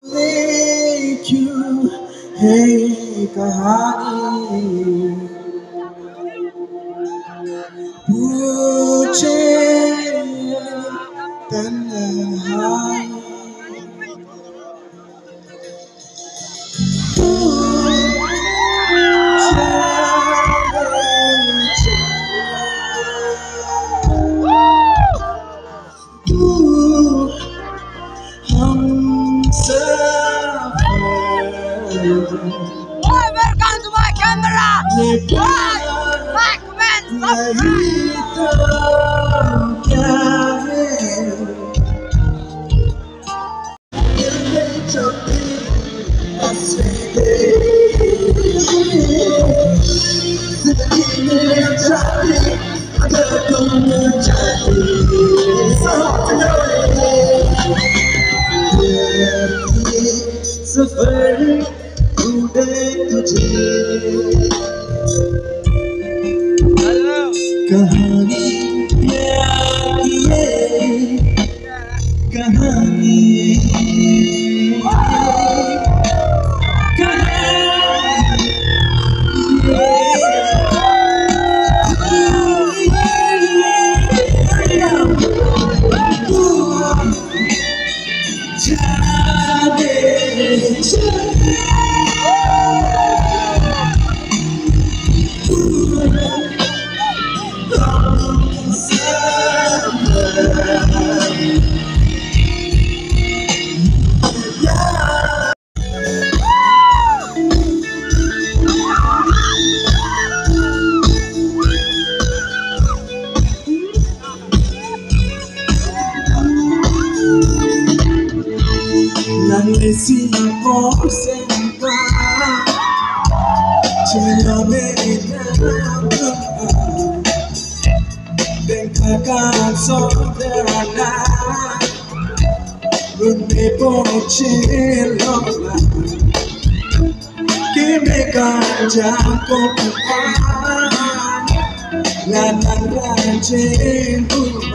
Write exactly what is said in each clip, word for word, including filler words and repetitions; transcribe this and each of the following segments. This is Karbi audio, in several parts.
Thank you, hey kahani. Pooche tanhai. Welcome to my camera. Like, like, comment, subscribe. सफर ढूंढे तुझे। कहानी ये आगे कहानी। Nang lesi apor senta, chelo me nang dengka kan sodana, runde po chelo la, keme kan jangko puan, la nang ranjeng puan.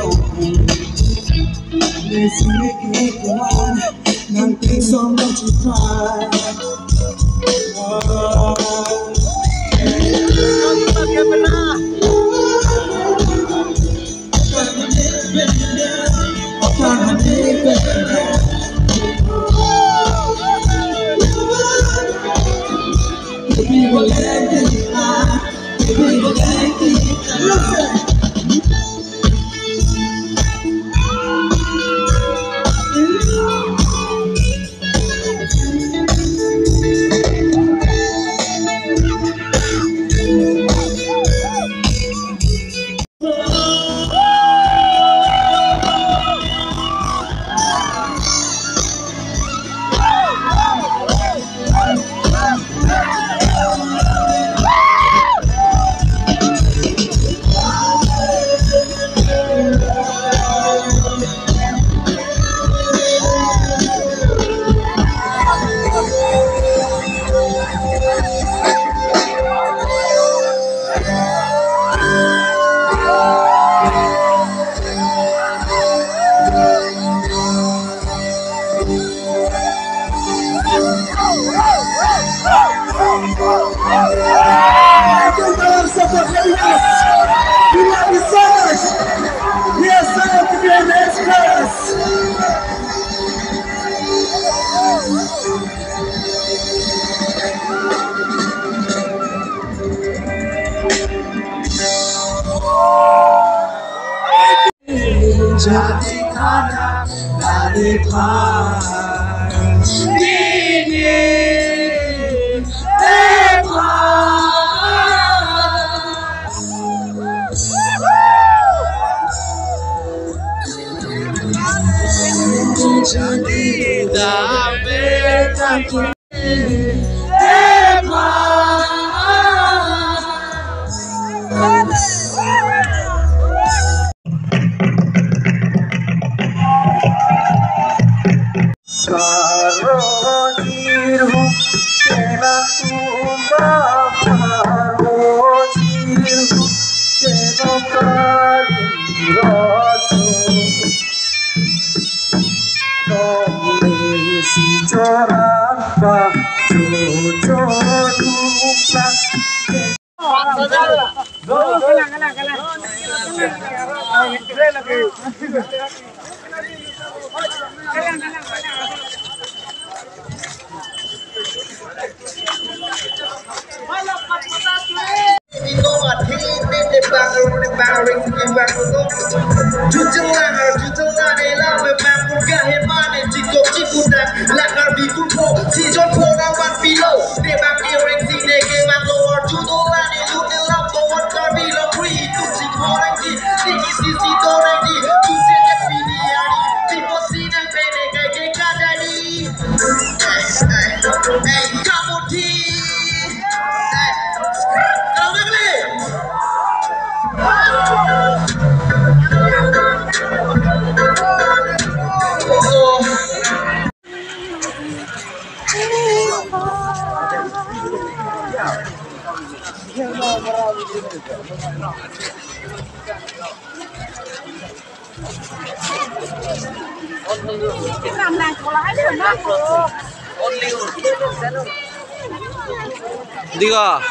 Thank you for your support, Lagos. We love you so much. We are so happy to be in the Express. Jadi kana dari pan ini tepan. Jadi dame tantu. Diga.